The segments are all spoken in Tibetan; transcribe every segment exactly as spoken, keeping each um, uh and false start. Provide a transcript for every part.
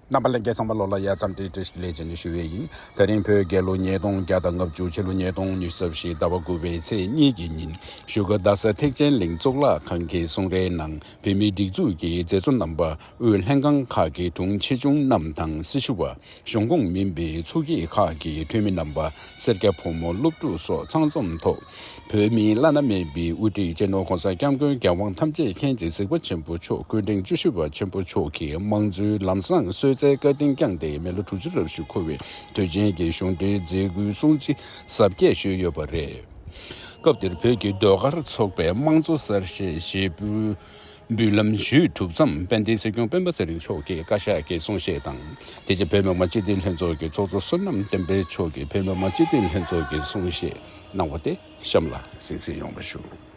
རྣམ་པ་ལྷན་རྒྱས་ཚང་མ་ལོ་ལ་ཡ་ཙམ་དེ་བཀྲ་ཤིས་བདེ་ལེགས་བྱས་ནས་ཞུ་བའི་ཡིན། ད་རིང་བོད་རྒྱལ་ལོ་ཉིས་སྟོང་བརྒྱ་དང་ལྔ་བཅུ་ཕྱི་ལོ་ཉིས་སྟོང་ཉི་ཤུ་རྩ་བཞི་ཟླ་བ་དགུ་པའི་ཚེས་གཉིས་ཀྱི་ཉིན་བཞུགས་སྒར་རྡ་ས་ཐེག་ཆེན་གླིང་གཙུག་ལག་ཁང་གི་གསུང་རའི་ནང་བོད་མིའི་སྒྲིག་འཛུགས་ཀྱི་མཛད་གཙོ་རྣམ་པ། དབུས་ལྷན་ཁང་ཁག་གི་དྲུང་ཆེ་ཆུང་རྣམས་དང་སྲི་ཞུ་བ། གཞུང་ཁོངས་མིན་པའི་ཚོགས་སྐྱིད་ཁག་གི་འཐུས་མི་རྣམ་པ། སེར་སྐྱ་ཕོ་མོ་སློབ་ཕྲུག་སོགས་ཚང་འཛོམས་ཐོག་བོད་མིའི་བླ་ན་མེད་པའི་དབུ་ཁྲིད་སྤྱི་ནོར་༸གོང་ས་༸སྐྱབས་མགོན་རྒྱལ་དབང་ཐམས་ཅད་མཁྱེན་ཅིང་གཟིགས་པ་ཆེན་པོ་མཆོག་སྐུ་ཕྲེང་བཅུ་བཞི་པ་ཆེན་པོ་མཆོག་གིས་དམངས་གཙོའི་ལམ་བཟང་སྲོལ་རྩའི་བཀའ་དྲིན་བསྐྱངས་ཏེ་མི་ལོ་དྲུག་ཅུ་རབ་བཞི་འཁོར་བའི་དུས་ཆེན་གྱི་གཞུང་འབྲེལ་མཛད་སྒོའི་སྲུང་བརྩི་གཟབ་རྒྱས་ཞུས་ཡོད་པ་རེད། སྐབས་དེར་བོད་ཀྱི་ཟློས་གར་ཚོགས་པའི་དམངས་གཙོ་གསར་བཤད་བཞེད་སྒོའི་འབུལ་ལམ་ཞུས་གྲུབ་མཚམས་དཔལ་ལྡན་སྲིད་སྐྱོང་སྤེན་པ་ཚེ་རིང་མཆོག་གིས་བཀའ་ཤག་གི་གསུང་བཤད་དང་། དེ་རྗེས་བོད་མི་མང་སྤྱི་འཐུས་ལྷན་ཚོགས་ཀྱི་ཚོགས་གཙོ་བསོད་ནམས་བསྟན་འཕེལ་མཆོག་གིས་བོད་མི་མང་སྤྱི་འཐུས་ལྷན་ཚོགས་ཀྱི་གསུང་བཤད་གནང་བ་དེ་གཤམ་ལ་གསན་གཟིགས་ཡོང་བ་ཞུ། དེ་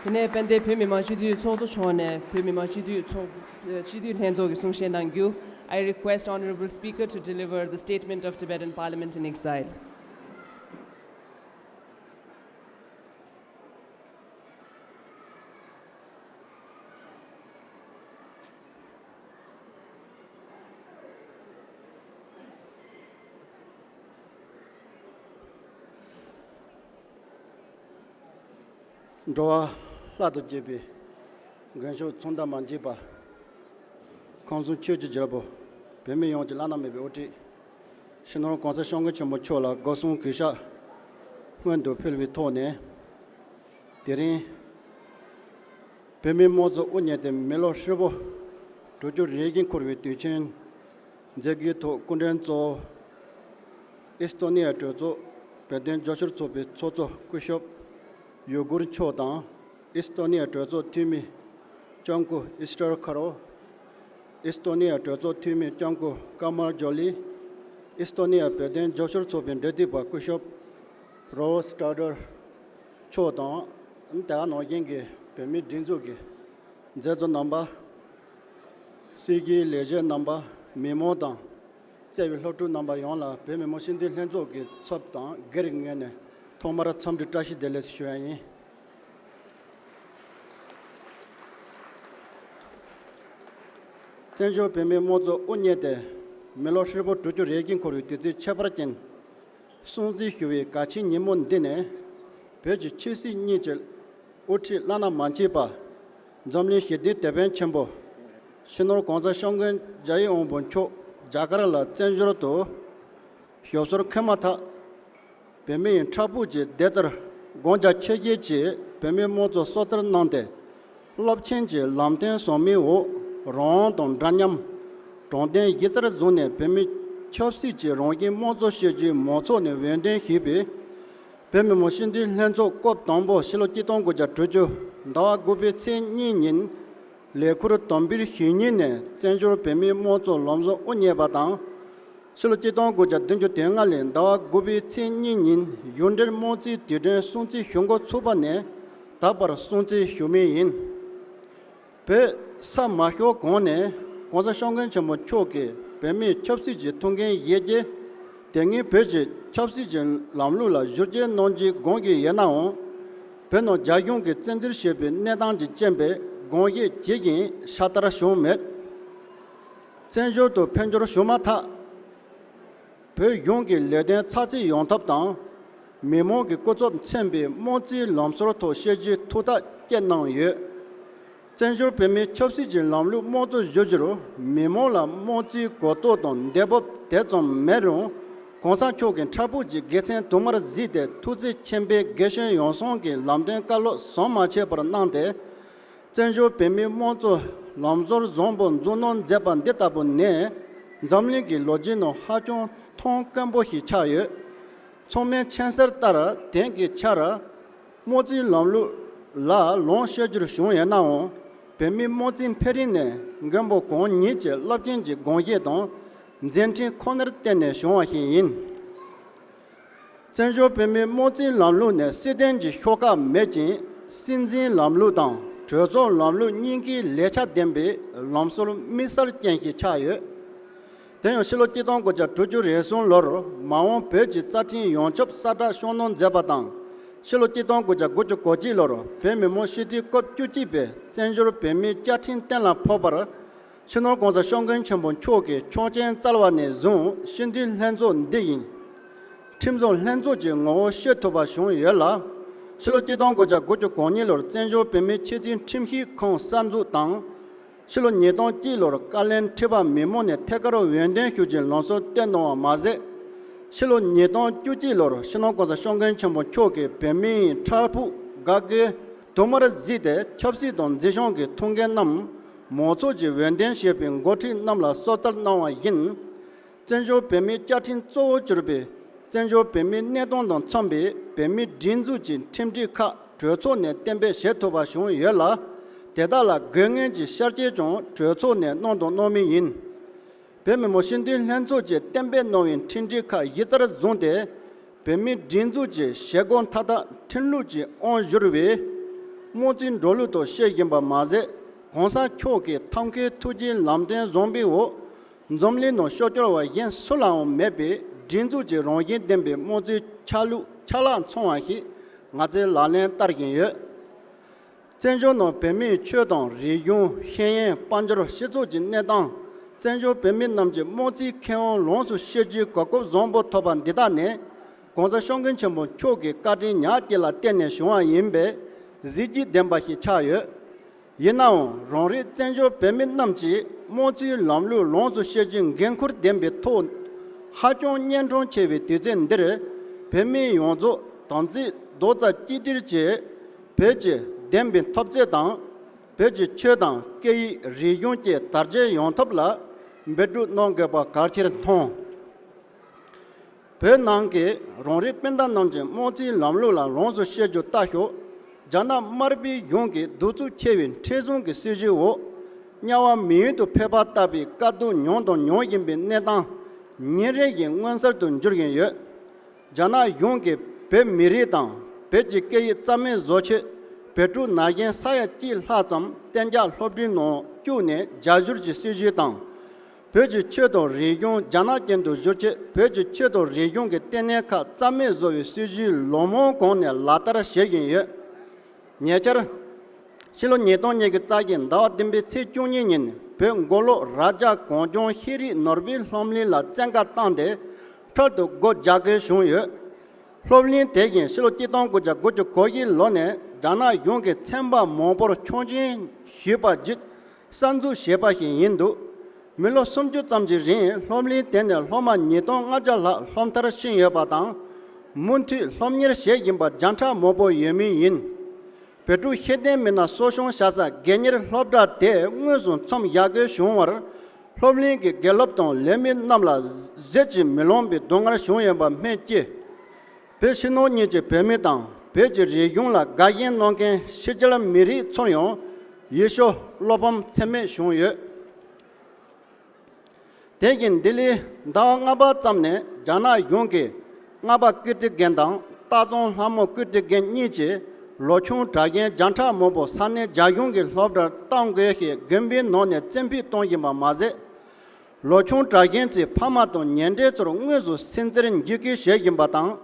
ནས་དཔལ་ལྡན་བོད་མི་མང་སྤྱི་འཐུས་ཚོགས་གཙོ་མཆོག་ནས་བོད་མི་མང་སྤྱི་འཐུས་ཚོགས་སྤྱི་འཐུས་ལྷན་ཚོགས་ཀྱི་གསུང་བཤད་གནང་རྒྱུ། I request Honorable Speaker to deliver the statement of Tibetan Parliament in exile. འགྲོ་བ་ལྷ་དང་བཅས་པའི་མགོན་སྐྱབས་ཚོགས་བདག་མ་མཇལ་བ། ཁམས་གསུམ་ཆོས་ཀྱི་རྒྱལ་པོ། བོད་མི་ཡོངས་ཀྱི་བླ་ན་མེད་པའི་དབུ་ཁྲིད། སྤྱི་ནོར་༸གོང་ས་༸སྐྱབས་མགོན་ཆེན་པོ་མཆོག་ལ་སྒོ་གསུམ་གུས་ཕྱག་སྔོན་དུ་ཕུལ་བའི་ཐོག་ནས། དེ་རིང་། བོད་མིའི་དམངས་གཙོ་དབུ་བརྙེས་ཏེ་མི་ལོ་ཧྲིལ་པོ་དྲུག་ཅུ་རེ་བཞི་འཁོར་བའི་དུས་ཆེན་མཛད་སྒོའི་ཐོག་སྐུ་མགྲོན་གཙོ་བོ། ཨིས་ཏོ་ནི་ཡའི་གྲོས་ཚོགས་བོད་དོན་རྒྱབ་སྐྱོར་ཚོགས་པའི་ཚོགས་གཙོ་སྐུ་ཞབས་ཡུ་གུར་མཆོག་དང་། ཨིས་ཏོ་ནི་ཡའི་གྲོས་ཚོགས་འཐུས་མི་ལྕམ་སྐུ་ཨིས་ཏར་ཁ་རོ། ཨིས་ཏོ་ནི་ཡའི་གྲོས་ཚོགས་འཐུས་མི་ལྕམ་སྐུ་ཀ་མར་ཇོ་ལི། ཨིས་ཏོ་ནི་ཡའི་བོད་དོན་རྒྱབ་སྐྱོར་ཚོགས་པའི་འབྲེལ་མཐུད་པ་སྐུ་ཞབས་རོ་སི་ཊར་མཆོག་དང་། དེ་ག་ནང་བཞིན་གྱི་བོད་མིའི་སྒྲིག་འཛུགས་ཀྱི་མཛད་གཙོ་རྣམ་པ། སྲིད་ཀྱི་ལས་བྱེད་རྣམ་པ། མི་མང་དང་། བརྩེ་བའི་སློབ་ཕྲུག་རྣམ་པ་ཡོངས་ལ་བོད་མི་མང་སྤྱི་འཐུས་ལྷན་ཚོགས་ཀྱི་ཚབ་དང་སྒེར་གྱི་ངོས་ནས་ཐོག་མར་འཚམས་འདྲི་བཀྲ་ཤིས་བདེ་ལེགས་ཞུ་ཡ་ཡིན། བཙན་བྱོལ་བོད་མིའི་དམངས་གཙོ་དབུ་བརྙེས་ཏེ་མི་ལོ་ཧྲིལ་པོ་དྲུག་ཅུ་རེ་བཞི་འཁོར་བའི་དུས་ཚིགས་ཁྱད་པར་ཅན། སྲུང་བརྩི་ཞུ་བའི་དགའ་ཆེའི་ཉིན་མོ་འདི་ནས། བོད་ཀྱི་ཆོས་སྲིད་གཉིས་ཀྱི་དབུ་ཁྲིད་བླ་ན་མ་མཆིས་པ། འཛམ་གླིང་ཞི་བདེའི་དེད་དཔོན་ཆེན་པོ། སྤྱི་ནོར་༸གོང་ས་༸སྐྱབས་མགོན་རྒྱལ་བའི་དབང་པོ་མཆོག་རྒྱ་གར་ལ་བཙན་བྱོལ་དུ་ཞབས་སོར་འཁོད་མ་ཐག་བོད་མི་ཡི་འཕྲལ་ཕུགས་ཀྱི་བདེ་རྩར་དགོངས་འཇགས་ཆེ་བསྐྱེད་ཀྱིས་བོད་མིའི་དམངས་གཙོ་སྲོག་བསྐྱབས་གནང་སྟེ། རླབས་ཆེན་གྱི་ལམ་སྟོན་ཟབ་མོའི་འོག་རང་དབང་དང་འདྲ་མཉམ། དྲང་བདེན་གཞི་རྩར་བཟུང་ནས་བོད་མིའི་ཆབ་སྲིད་ཀྱི་རང་བཞིན་དམངས་གཙོ་བྱེད་རྒྱུའི་མང་ཚོགས་ནས་འོས་འདེམས་ཞུས་པའི་བོད་མི་མང་སྤྱི་འཐུས་ལྷན་ཚོགས་སྐབས་དང་པོ་ཕྱི་ལོ་ཆིག་སྟོང་དགུ་བརྒྱ་དྲུག་ཅུ་ཟླ་བ་དགུ་པའི་ཚེས་གཉིས་ཉིན་ལས་ཁུར་དམ་འབུལ་ཞུས་ཉིན་ནས་བཙན་བྱོལ་བོད་མིའི་དམངས་གཙོ་ལམ་བཟང་དབུ་བརྙེས་པ་དང་། ཕྱི་ལོ་ཆིག་སྟོང་དགུ་བརྒྱ་བདུན་ཅུ་དོན་ལྔ་ལོའི་ཟླ་བ་དགུ་པའི་ཚེས་གཉིས་ཉིན་གཞུང་འབྲེལ་དམངས་གཙོའི་དུས་དྲན་སྲུང་བརྩི་ཞུ་འགོ་ཚུགས་པ་ནས་ད་བར་སྲུང་བརྩི་ཞུ་མུས་ཡིན། བོད་ས་མ་ཤོར་གོང་ནས་༸གོང་ས་༸སྐྱབས་མགོན་ཆེན་པོ་མཆོག་གིས་བོད་མིའི་ཆབ་སྲིད་ཀྱི་ཐུགས་འགན་བཞེས་རྗེས། དེ་སྔའི་བོད་ཀྱི་ཆབ་སྲིད་ཀྱི་ལམ་ལུགས་ལ་བསྒྱུར་བཅོས་གནང་རྒྱུའི་དགོངས་ཀྱི་ཡོད་ནའང་། བོད་ནང་རྒྱ་གཞུང་གིས་བཙན་འཛུལ་བྱས་པའི་གནས་སྟངས་ཀྱི་རྐྱེན་པས་དགོངས་བཞེས་བྱེད་བཞིན་ཤ་སྟག་བྱུང་མེད། བཙན་བྱོལ་དུ་ཕེབས་འབྱོར་བྱུང་མ་ཐག་བོད་གཞུང་གི་ལས་དོན་ཚགས་ཚུད་ཡོང་ཐབས་དང་། མི་མང་གི་སྐུ་ཚབ་མཚོན་པའི་དམངས་གཙོའི་ལམ་སྲོལ་ཐོག་བཤད་རྒྱུའི་ཐུགས་ཐག་བཅད་གནང་ཡོད། བཙན་བྱོལ་བོད་མིའི་ཆབ་སྲིད་ཀྱི་ལམ་ལུགས་དམངས་གཙོ་བཟོ་རྒྱུར་མི་མང་ལ་དམངས་གཙོའི་གོ་རྟོགས་དང་འདོད་འབབ་དེ་ཙམ་མེད་རུང་། གོང་ས་མཆོག་གི་འཕྲལ་ཕུགས་ཀྱི་དགེ་མཚན་དུ་མར་གཟིགས་ཏེ་ཐུགས་བརྩེ་ཆེན་པོས་རྒན་གཞོན་ཡོངས་བསྲང་གི་ལམ་སྟོན་བཀའ་སློབ་ཟམ་མ་ཆད་པར་གནང་སྟེ། བཙན་བྱོལ་བོད་མིའི་དམངས་གཙོ་ལམ་ཟུར་བཟང་པོ་འཛུགས་གནང་མཛད་པ་འདི་ལྟ་བུ་ནི། འཛམ་གླིང་གི་ལོ་རྒྱུས་ནང་ཧ་ཅང་མཐོང་དཀོན་པོ་ཞིག་ཆགས་ཡོད། ཚང་མས་མཁྱེན་གསལ་ལྟར་དེང་གི་ཆར། དམངས་གཙོའི་ལམ་ལུགས་ ལ་ལོངས་སྤྱོད་རྒྱུར་བྱུང་ཡོད་ནའང་། བོད་མིའི་དམངས་རྩིས་འཕེལ་རིམ་ནི་མགོན་པོ་གང་ཉིད་ཀྱི་རླབས་ཆེན་གྱི་དགོངས་བཞེད་དང་མཛད་འཕྲིན་ཁོ་ནར་བརྟེན་ནས་བྱུང་བ་ཞིག་ཡིན། བཙན་བྱོལ་བོད་མིའི་དམངས་རྩིས་ལམ་ལུགས་ནི་སྲིད་དོན་གྱི་ཤོག་ཁག་མེད་ཅིང་། སྲིད་འཛིན་ལམ་ལུགས་དང་གྲོས་ཚོགས་ལམ་ལུགས་གཉིས་ཀའི་ལེགས་ཆ་ལྡན་པའི་ལམ་སྲོལ་དམིགས་བསལ་ཅན་ཞིག་ཆགས་ཡོད། དེ་ཡང་ཕྱི་ལོ་གཅིག་སྟོང་དགུ་བརྒྱ་དྲུག་ཅུ་རེ་གསུམ་ལོར་མ་འོངས་བོད་ཀྱི་རྩ་ཁྲིམས་ཡོངས་ཁྱབ་གསལ་བསྒྲགས་ཤོག་སྣོན་མཛད་པ་དང་། ཕྱི་ལོ་གཅིག་སྟོང་དགུ་བརྒྱ་དགུ་བཅུ་གོ་གཅིག་ལོར་བོད་མི་མང་སྤྱི་འཐུས་སྐབས་བཅུ་གཅིག་པའི་བཙན་བྱོལ་བོད་མིའི་བཅའ་ཁྲིམས་གཏན་ལ་ཕབ་པར། སྤྱི་ནོར་༸གོང་ས་༸སྐྱབས་མགོན་ཆེན་པོ་མཆོག་གི་ཆོག་མཆན་སྩལ་བ་ནས་བཟུང་སྤྱི་འཐུས་ལྷན་ཚོགས་འདི་ཡིན། ཁྲིམས་བཟོ་ལྷན་ཚོགས་ཀྱི་ངོ་བོ་ཤེས་ཐུབ་པ་བྱུང་ཡོད་ལ། ཕྱི་ལོ་གཅིག་སྟོང་དགུ་བརྒྱ་དགུ་བཅུ་གོ་གཉིས་ལོར་བཙན་བྱོལ་བོད་མིའི་ཆེས་མཐོའི་ཁྲིམས་ཞིབ་ཁང་གསར་འཛུགས་དང་། ཕྱི་ལོ་ཉིས་སྟོང་གཅིག་ལོར་བཀའ་བློན་ཁྲི་པ་མི་མང་ནས་ཐད་ཀར་འོས་འདེམས་ཞུ་རྒྱུའི་ལམ་སྲོལ་བཏོད་གནང་བ་མ་ཟད། ཕྱི་ལོ་ཉིས་སྟོང་བཅུ་གཅིག་ལོར་སྤྱི་ནོར་༸གོང་ས་༸སྐྱབས་མགོན་ཆེན་པོ་མཆོག་གིས་བོད་མིའི་འཕྲལ་ཕུགས་དགའ་དགོས་དུ་མར་གཟིགས་ཏེ་ཆབ་སྲིད་དང་འཛིན་སྐྱོང་གི་ཐུགས་འགན་རྣམས་མང་ཚོགས་ཀྱིས་འོས་འདེམས་བྱས་པའི་འགོ་ཁྲིད་རྣམས་ལ་གསོལ་སྩལ་གནང་བ་ཡིན། བཙན་བྱོལ་བོད་མིའི་བཅའ་ཁྲིམས་གཙོ་བོར་གྱུར་པའི་བཙན་བྱོལ་བོད་མིའི་གནས་སྟངས་དང་འཚམ་པའི་བོད་མིའི་སྒྲིག་འཛུགས་ཀྱི་ཁྲིམས་སྒྲིག་ཁག་གྲོས་ཚོགས་ནས་གཏན་འབེབས་བྱེད་ཐུབ་པ་བྱུང་ཡོད་ལ། དེ་དག་ལ་དགོས་ངེས་ཀྱི་ཤར་སྐྱོད་ཀྱང་གྲོས་ཚོགས་ནས་གནང་དང་གནང་མུས་ཡིན། བོད་མི་མང་སྤྱི་འཐུས་ལྷན་ཚོགས་ཀྱིས་གཏན་འབེབས་གནང་བའི་ཁྲིམས་སྒྲིག་ཁག་གཞི་རྩར་བཟུང་སྟེ། བོད་མིའི་སྒྲིག་འཛུགས་ཀྱི་བྱེད་སྒོ་མཐའ་དག་ཁྲིམས་ལུགས་ཀྱི་དབང་བསྒྱུར་བའི་དམངས་གཙོའི་འགྲོ་ལུགས་ཐོག་བྱེད་བཞིན་པ་མ་ཟད། གོང་ས་མཆོག་གི་ཐབས་མཁས་ཐུགས་རྗེའི་ལམ་སྟོན་བཟང་པོའི་འོག་འཛམ་གླིང་ནང་ཤོག་གྱོག་པ་གཞན་སུ་ལའང་མེད་པའི་སྒྲིག་འཛུགས་ཀྱི་རང་བཞིན་ལྡན་པའི་དམངས་གཙོའི་ཆ་ལུགས་ཆ་ལག་ཚང་བ་ཞིག་ང་ཚོས་ལག་ལེན་བསྟར་བཞིན་ཡོད། བཙན་བྱོལ་ནང་བོད་མིའི་ཆོས་དང་རིག་གཞུང་། ཤེས་ཡོན། དཔལ་འབྱོར། སྤྱི་ཚོགས་ཀྱི་གནས་སྟངས། བཙན་བྱོལ་བོད་མི་རྣམས་ཀྱི་དམངས་གཙོའི་ཁེ་དབང་ལོངས་སུ་སྤྱོད་རྒྱུའི་གོ་སྐབས་བཟང་པོ་ཐོབ་པ་འདི་དག་ནི། གོང་ས་སྐྱབས་མགོན་ཆེན་པོ་མཆོག་གི་བཀའ་དྲིན་ཉག་གཅིག་ལ་བརྟེན་ནས་བྱུང་བ་ཡིན་པས་གཟི་བརྗིད་ལྡན་པ་ཞིག་ཆགས་ཡོད། ཡིན་ནའང་རང་རེའི་བཙན་བྱོལ་བོད་མི་རྣམས་ཀྱིས་དམངས་གཙོའི་ལམ་ལུགས་ལོངས་སུ་སྤྱོད་རྒྱུའི་འགན་ཁུར་ལྡན་པའི་ཐོག་ཧ་ཅང་གཉན་འཕྲང་ཆེ་བའི་དུས་ཚོད་འདིར། བོད་མི་ཡོངས་རྫོགས་དམ་ཚིག་རྡོག་རྩ་གཅིག་སྒྲིལ་གྱིས་བོད་ཀྱི་བདེན་པའི་འཐབ་རྩོད་དང་། བོད་ཀྱི་ཆོས་དང་སྐད་ཡིག་རིག་གཞུང་བཅས་དར་རྒྱས་ཡོང་ཐབས་ལ་འབད་བརྩོན་གནང་དགོས་པ་གལ་ཆེར་མཐོང་། བོད་ནང་གི་རང་རེའི་སྤུན་ཟླ་རྣམས་ཀྱིས་དམངས་གཙོའི་ལམ་ལུགས་ལ་ལོངས་སུ་སྤྱོད་རྒྱུ་ལྟ་ཞོག་རྒྱ་ནག་དམར་པོའི་གཞུང་གིས་གདུག་རྩུབ་ཆེ་བའི་མཁྲེགས་བཟུང་གི་སྲིད་བྱུས་འོག་དམྱལ་བ་མི་ཡུལ་དུ་ཕེབས་པ་ལྟ་བུའི་དཀའ་སྡུག་མྱོང་དང་མྱོང་བཞིན་པའི་གནས་སྟངས་ཉིན་རེ་བཞིན་མངོན་གསལ་དུ་འགྱུར་བཞིན་ཡོད། རྒྱ་ནག་གཞུང་གིས་བོད་མི་རིགས་དང་བོད་ཀྱི་སྐད་ཡིག་རྩ་མེད་བཟོ་ཆེད་བོད་ཕྲུག་ན་གཞོན་ས་ཡ་གཅིག་ལྷག་ཙམ་གཏན་འཇགས་སློབ་གྲྭའི་ནང་བཅུག་ནས་རྒྱ་བསྒྱུར་གྱི་སྲིད་བྱུས་དང་། བོད་ཀྱི་ཆོས་དང་རིག་གཞུང་རྒྱ་ནག་ཅན་དུ་བསྒྱུར་ཆེད་བོད་ཀྱི་ཆོས་དང་རིག་གཞུང་གི་ལྟེ་གནས་ཁག་རྩ་མེད་བཟོ་བའི་སྲིད་བྱུས་ལོ་མང་གོང་ནས་ལག་བསྟར་བྱེད་བཞིན་ཡོད། ཉེ་ཆར། ཕྱི་ལོ་ཉིས་སྟོང་ཉི་ཤུ་རྩ་བཞི་ཟླ་བ་བདུན་པའི་ཚེས་བཅུ་གཉིས་ཉིན་བོད་མགོ་ལོག་རྭ་རྒྱ་གངས་ལྗོངས་ཤེས་རིག་ནོར་བུའི་སློབ་གླིང་ལ་བཙན་བཀའ་བཏང་སྟེ་འཕྲལ་དུ་སྒོ་རྒྱག་དགོས་བྱུང་ཡོད། སློབ་གླིང་དེ་བཞིན་ཕྱི་ལོ་གཅིག་སྟོང་དགུ་བརྒྱ་དགུ་བཅུ་གོ་བཞི་ལོ་ནས་རྒྱ་ནག་གཞུང་གིས་ཚན་པ་མང་པོར་ཆོག་མཆན་ཞུས་པ་བརྒྱུད་གསར་འཛུགས་བྱས་པ་ཞིག་ཡིན་འདུག་མི་ལོ་སུམ་ཅུ་ཙམ་གྱི་རིང་སློབ་གླིང་དེ་ནས་སློབ་མ་ཉིས་སྟོང་ལྔ་བརྒྱ་ལྷག་སློབ་མཐར་ཕྱིན་ཡོད་པ་དང་། མུ་མཐུད་སློབ་གཉེར་བྱེད་བཞིན་པ་བརྒྱ་ཕྲག་མང་པོ་ཡོད་མུས་ཡིན། བོད་ཕྲུག་ཤེས་ལྡན་མི་སྣ་གསོ་སྐྱོང་བྱ་ས་སྒེར་གཉེར་སློབ་གྲྭ་དེ་དངོས་སུ་མཚམས་བཞག་དགོས་བྱུང་བར། སློབ་གླིང་གི་དགེ་སློབ་དང་ལས་མི་རྣམས་ལ་བཟོད་ཀྱིས་མི་ལང་བའི་སྡུག་བསྔལ་བྱུང་ཡོད་པ་སྨོས་ཅི། བོད་ཕྱི་ནང་གཉིས་ཀྱི་བོད་མི་དང་བོད་ཀྱི་རིག་གཞུང་ལ་དགའ་ཞེན་གནང་མཁན་ཕྱི་རྒྱལ་མི་རིགས་ཚོར་ཡང་ཡེ་ཤུ་བློ་ཕམ་ཚད་མེད་བྱུང་ཡོད། དེ་བཞིན་ལྡི་ལིའི་ཟླ་བ་ལྔ་པ་ཙམ་ནས་རྒྱ་ནག་གཞུང་གིས་རྔ་པ་ཀིརྟི་དགོན་དང་སྟག་ཚང་ལྷ་མོ་ཀིརྟི་དགོན་གཉིས་ཀྱི་ལོ་ཆུང་གྲྭ་རྒན་བརྒྱ་ཕྲག་མང་པོ་ས་གནས་རྒྱ་གཞུང་གི་སློབ་གྲྭར་གཏོང་དགོས་ཞེས་དགོན་པའི་ནང་ནས་བཙན་ཕུད་གཏོང་བཞིན་པ་མ་ཟད། ལོ་ཆུང་གྲྭ་རྒན་ཚོའི་ཕ་མ་དང་ཉེ་འབྲེལ་ཚོར་དངོས་སུ་སུན་གཙེར་འཇུག་སྐུལ་བྱེད་བཞིན་པ་དང་།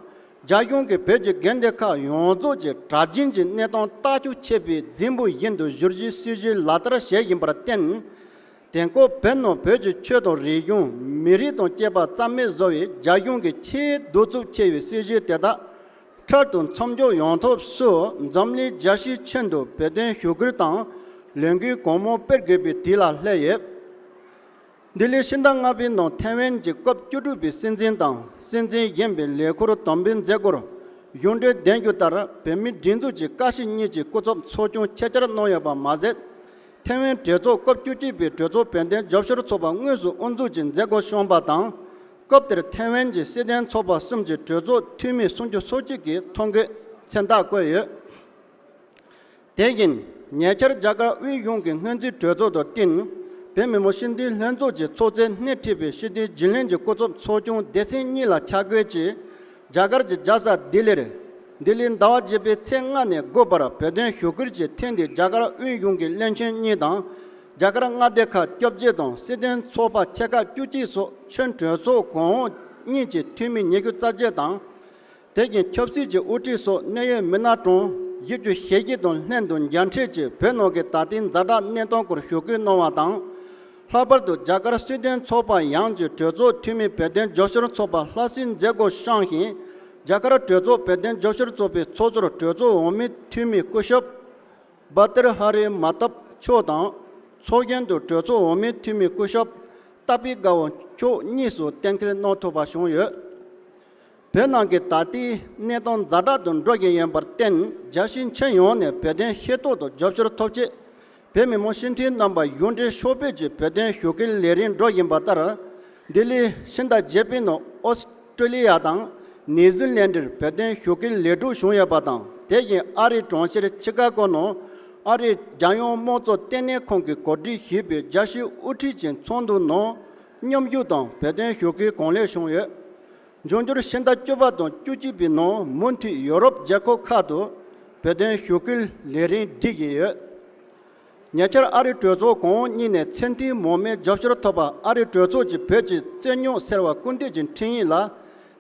རྒྱ་གཞུང་གིས་བོད་ཀྱི་དགོན་སྡེ་ཁག་ཡོངས་རྫོགས་ཀྱི་གྲྭ་བཙུན་གྱི་གནས་སྟངས་ལྟ་སྐྱོང་བྱེད་པའི་རྫུན་པོ་བཞིན་དུ་བསྒྱུར་རྒྱུའི་སྲིད་བྱུས་ལག་བསྟར་བྱེད་བཞིན་པར་བརྟེན། དེང་སྐབས་བོད་ནང་བོད་ཀྱི་ཆོས་དང་རིག་གཞུང་མི་རིགས་དང་བཅས་པ་རྩ་མེད་བཟོ་བའི་རྒྱ་གཞུང་གི་ཆེས་གདུག་རྩུབ་ཆེ་བའི་སྲིད་བྱུས་དེ་དག་འཕྲལ་དུ་མཚམས་འཇོག་ཡོང་ཐབས་སུ་འཛམ་གླིང་རྒྱལ་སྤྱིའི་ཁྱོན་དུ་བོད་དོན་ཞུ་སྐུལ་དང་ལས་འགུལ་གང་མང་སྤེལ་དགོས་པའི་དུས་ལ་སླེབས་ཡོད། ལྡི་ལིའི་ཕྱི་ཟླ་ལྔ་པའི་ནང་ཐའེ་ཝན་གྱི་སྐབས་བཅུ་དྲུག་པའི་སྲིད་འཛིན་དང་སྲིད་འཛིན་གཞོན་པའི་ལས་འཁུར་དམ་འབུལ་མཛད་སྒོར་གཞུང་འབྲེལ་གདན་ཞུ་ལྟར་བོད་མིའི་སྒྲིག་འཛུགས་ཀྱི་ཀ་ཤི་གཉིས་ཀྱི་སྐུ་ཚབ་ཚོགས་ཆུང་ཆེད་བཅར་གནང་ཡོད་པ་མ་ཟད། ཐའེ་ཝན་གྲོས་ཚོགས་སྐབས་བཅུ་གཅིག་པའི་གྲོས་ཚོགས་བོད་དོན་རྒྱབ་སྐྱོར་ཚོགས་པ་དངོས་སུ་དབུ་འཛུགས་ཀྱིས་མཛད་སྒོ་བསྐྱངས་པ་དང་། སྐབས་དེར་ཐའེ་ཝན་གྱི་སྲིད་དོན་ཚོགས་པ་གསུམ་གྱི་གྲོས་ཚོགས་འཐུས་མི་སུམ་ཅུ་སོ་གཅིག་གིས་ཐོ་འགོད་མཚན་རྟགས་བཀོད་ཡོད། དེ་བཞིན་ཉེ་ཆར་རྒྱ་གར་དབུས་གཞུང་གི་སྔོན་རྩིས་གྲོས་ཚོགས་དང་བསྟུན། བོད་མི་མང་སྤྱི་འཐུས་ལྷན་ཚོགས་ཀྱི་ཚོགས་གཙོས་སྣེ་ཁྲིད་པའི་སྤྱི་འཐུས་རྒྱུན་ལས་ཀྱི་སྐུ་ཚབ་ཚོགས་ཆུང་སྡེ་ཚན་གཉིས་ལ་ཆ་བགོས་ཀྱིས། རྒྱ་གར་གྱི་རྒྱལ་ས་ལྡི་ལིར། ལྡི་ལིའི་ཟླ་བ་བརྒྱད་པའི་ཚེས་ལྔ་ནས་དགུ་བར་བོད་དོན་ཞུ་སྐུལ་གྱི་ཐད་འདི་རྒྱ་གར་དབུས་གཞུང་གི་བློན་ཆེན་གཉིས་དང་། རྒྱ་གར་མངའ་སྡེ་ཁག་བཅོ་བརྒྱད་དང་སྲིད་དོན་ཚོགས་པ་ཆེ་ཁག་བཅུ་གཅིག་སོགས་ཆེས་གྲོས་ཚོགས་གོང་འོག་གཉིས་ཀྱི་འཐུས་མི་ཉི་ཤུ་རྩ་བརྒྱད་དང་། དེ་བཞིན་ཆབ་སྲིད་ཀྱི་དབུ་ཁྲིད་སོགས་གནད་ཡོད་མི་སྣ་གྲངས་བཞི་བཅུ་ཞེ་བརྒྱད་དང་ལྷན་དུ་མཇལ་འཕྲད་ཀྱིས་བོད་ནང་གི་ད་ལྟའི་ཛ་དྲག་གནས་སྟངས་སྐོར་ཞུ་སྐུལ་གནང་བ་དང་། ལྷག་པར་དུ་རྒྱ་གར་སྲིད་དོན་ཚོགས་པ་ཡོངས་ཀྱི་གྲོས་ཚོགས་འཐུས་མི་བོད་དོན་རྒྱབ་སྐྱོར་ཚོགས་པ་ལྷ་སའི་མཛད་སྒོར་བཅར་ཞིང་། རྒྱ་གར་གྲོས་ཚོགས་བོད་དོན་རྒྱབ་སྐྱོར་ཚོགས་པའི་ཚོགས་གཙོར་གྲོས་ཚོགས་འོག་མའི་འཐུས་མི་སྐུ་ཞབས་བ་ཏིར་ཧ་རི་མ་ཏབ་མཆོག་དང་། ཚོགས་གཞོན་དུ་གྲོས་ཚོགས་འོག་མའི་འཐུས་མི་སྐུ་ཞབས་ཏ་པི་དགའ་བོ་མཆོག་གཉིས་སུ་གཏན་འཁེལ་གནང་ཐུབ་པ་བྱུང་ཡོད། བོད་ནང་གི་ད་ལྟའི་གནས་སྟངས་ཛ་དྲག་ཏུ་འགྲོ་བཞིན་ཡོད་པར་བརྟེན། རྒྱལ་སྤྱིའི་ཁྱོན་ཡོངས་ནས་བོད་དོན་ཤེས་རྟོགས་དང་རྒྱབ་སྐྱོར་ཐོབ་ཆེད། བོད་མི་མང་སྤྱི་འཐུས་རྣམ་པ་གཞུང་འབྲེལ་ཕྱོགས་ཕེབས་ཀྱིས་བོད་དོན་ཞུ་སྐུལ་ལས་རིམ་འགྲོ་བཞིན་པ་ལྟར། ལྡི་ལི་ཕྱི་ཟླ་བརྒྱད་པའི་ནང་ཨོ་སི་ཀྲོ་ལི་ཡ་དང་ནིའུ་ཛི་ལན་ཌར་བོད་དོན་ཞུ་སྐུལ་ལས་སྒྲུབ་བྱུང་ཡོད་པ་དང་། དེ་བཞིན་ཨ་རིའི་གྲོང་ཁྱེར་ཆི་ཀ་གོ་ནང་ཨ་རིའི་རྒྱལ་ཡོངས་དམངས་གཙོ་ལྟེ་གནས་ཁང་གིས་གོ་སྒྲིག་ཞུས་པའི་རྒྱལ་སྤྱིའི་དབུ་ཁྲིད་ཀྱི་ཚོགས་འདུ་ནང་མཉམ་ཞུགས་དང་བོད་དོན་ཞུ་སྐུལ་གང་ལེགས་བྱུང་ཡོད། འབྱུང་འགྱུར་ཕྱི་ཟླ་བཅུ་པ་དང་བཅུ་གཅིག་པའི་ནང་མུ་མཐུད་ཡོ་རོབ་རྒྱལ་ཁབ་ཁག་ཏུ་བོད་དོན་ཞུ་སྐུལ་ལས་རིམ་སྒྲིག་བཞིན་ཡོད། ཉེ་ཆར་ཨ་རིའི་གྲོས་ཚོགས་གོང་འོག་གཉིས་ནས་ཚད་མཐོའི་མང་མོས་རྒྱབ་སྐྱོར་ཐོབ་པ་ཨ་རིའི་གྲོས་ཚོགས་ཀྱི་བོད་ཀྱི་རྩོད་རྙོག་སེལ་བར་སྐུལ་འདེད་ཀྱི་འཕྲིན་ཡིག་ལ།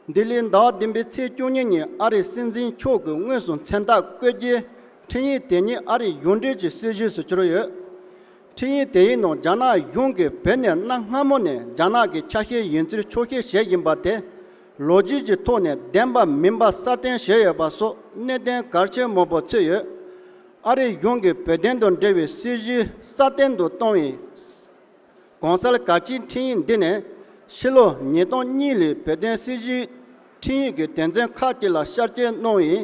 ལྡི་ལིའི་ཟླ་བ་བདུན་པའི་ཚེས་བཅུ་གཉིས་ཉིན་ཨ་རིའི་སྲིད་འཛིན་མཆོག་གིས་དངོས་སུ་མཚན་རྟགས་བཀོད་རྒྱའི་འཕྲིན་ཡིག་དེ་ཉིད་ཨ་རིའི་གཞུང་འབྲེལ་གྱི་སྲིད་བྱུས་སུ་གྱུར་ཡོད། འཕྲིན་ཡིག་དེའི་ནང་རྒྱ་ནག་གཞུང་གིས་བོད་ནས་གནའ་སྔ་མོ་ནས་རྒྱ་ནག་གི་ཆ་ཤས་ཡིན་ཚུལ་འཁྱོག་བཤད་བྱེད་བཞིན་པ་དེ་ལོ་རྒྱུས་ཀྱི་ཐོག་ནས་བདེན་པ་མིན་པ་གསལ་སྟོན་བྱས་ཡོད་པ་སོགས་གནད་དོན་གལ་ཆེ་མང་པོ་ཚུད་ཡོད། ཨ་རིའི་གཞུང་གིས་བོད་དོན་དང་འབྲེལ་བའི་སྲིད་བྱུས་སྲ་བརྟན་དུ་གཏོང་བའི་གོང་གསལ་གལ་ཆེའི་འཕྲིན་ཡིག་འདི་ནི་ཕྱི་ལོ་ཉིས་སྟོང་གཉིས་ལོའི་བོད་དོན་སྲིད་བྱུས་འཕྲིན་ཡིག་གི་དོན་ཚན་ཁག་ཅིག་ལ་བསྐྱར་བཅོས་གནང་བའི་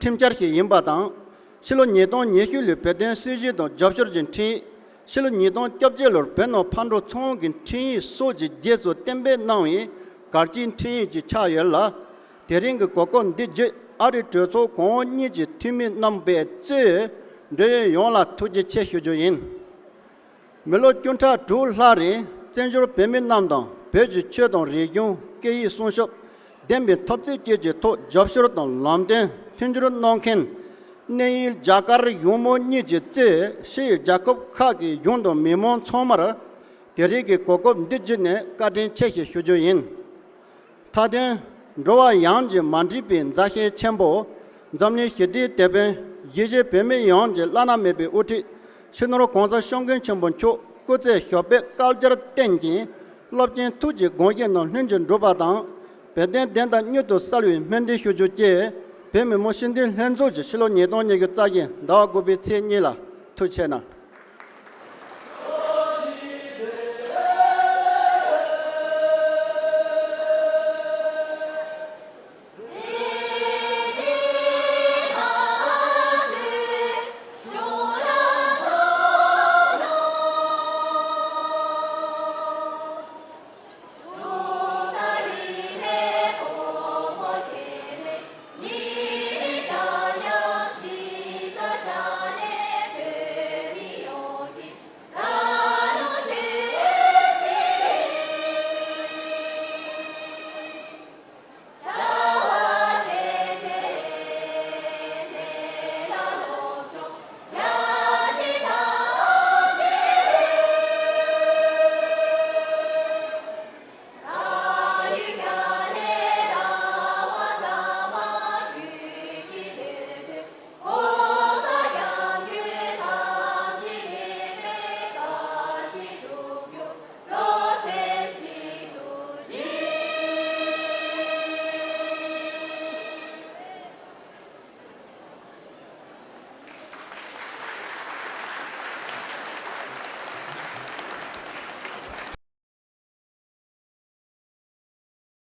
ཁྲིམས་འཆར་ཞིག་ཡིན་པ་དང་། ཕྱི་ལོ་ཉིས་སྟོང་ཉི་ཤུ་ལོའི་བོད་དོན་སྲིད་བྱུས་དང་རྒྱབ་སྐྱོར་གྱི་འཕྲིན་ཡིག་ཕྱི་ལོ་ཉིས་སྟོང་བཅོ་བརྒྱད་ལོར་བོད་ནང་ཕར་འགྲོ་ཚུར་འོང་གི་འཕྲིན་ཡིག་སོགས་ཀྱི་རྗེས་སུ་གཏན་འབེབས་གནང་བའི་གལ་ཆེའི་འཕྲིན་ཡིག་ཅིག་ཆགས་ཡོད་ལ། དེ་རིང་གི་གོ་སྐབས་འདི་བརྒྱུད་ཨ་རིའི་གྲོས་ཚོགས་གོང་འོག་གཉིས་ཀྱི་འཐུས་མི་རྣམ་པས་གཙོས་འབྲེལ་ཡོད་ཡོངས་ལ་ཐུགས་རྗེ་ཆེ་ཞུ་རྒྱུ་ཡིན། མི་ལོ་བཅུ་ཕྲག་དྲུག་ལྷག་རིང་བཙན་བྱོལ་བོད་མི་རྣམས་དང་བོད་ཀྱི་ཆོས་དང་རིག་གཞུང་སྐད་ཡིག་སྲུང་སྐྱོབ་ལྡན་པའི་འཐབ་རྩོད་བཅས་ཀྱི་ཐོག་རྒྱབ་སྐྱོར་དང་ལམ་སྟོན་མཐུན་འགྱུར་གནང་མཁན་གནས་ཡུལ་རྒྱ་གར་གཞུང་མང་གཉིས་ཀྱིས་གཙོས་ཕྱི་ཡི་རྒྱལ་ཁབ་ཁག་གི་གཞུང་དང་མི་མང་ཚང་མར་དེ་རིང་གི་གོ་སྐབས་འདི་བརྒྱུད་ནས་བཀའ་དྲིན་ཆེ་ཞེས་ཞུ་རྒྱུ་ཡིན། མཐའ་དོན། འགྲོ་བ་ཡོངས་ཀྱི་མ་འདྲིས་པའི་མཛའ་བཤེས་ཆེན་པོ། འཛམ་གླིང་ཞི་བདེའི་དེད་དཔོན། གཞིས་བྱེས་བོད་མི་ཡོངས་ཀྱི་བླ་ན་མེད་པའི་དབུ་ཁྲིད། སྤྱི་ནོར་༸གོང་ས་༸སྐྱབས་མགོན་ཆེན་པོ་མཆོག་སྐུ་ཚེ་ཞབས་པད་བསྐལ་བརྒྱར་བརྟན་ཅིང་། རླབས་ཆེན་ཐུགས་ཀྱི་དགོངས་བཞེད་རྣམས་ལྷུན་གྱིས་འགྲུབ་པ་དང་། བོད་དོན་བདེན་མཐའ་མྱུར་དུ་གསལ་བའི་སྨོན་འདུན་ཞུ་རྒྱུ་བཅས། བོད་མི་མང་སྤྱི་འཐུས་ལྷན་ཚོགས་ཀྱི་ཕྱི་ལོ་ཉིས་སྟོང་ཉི་ཤུ་རྩ་བཞི་ཟླ་བ་དགུ་པའི་ཚེས་གཉིས་ལ། ཐུགས་རྗེ་གནང་།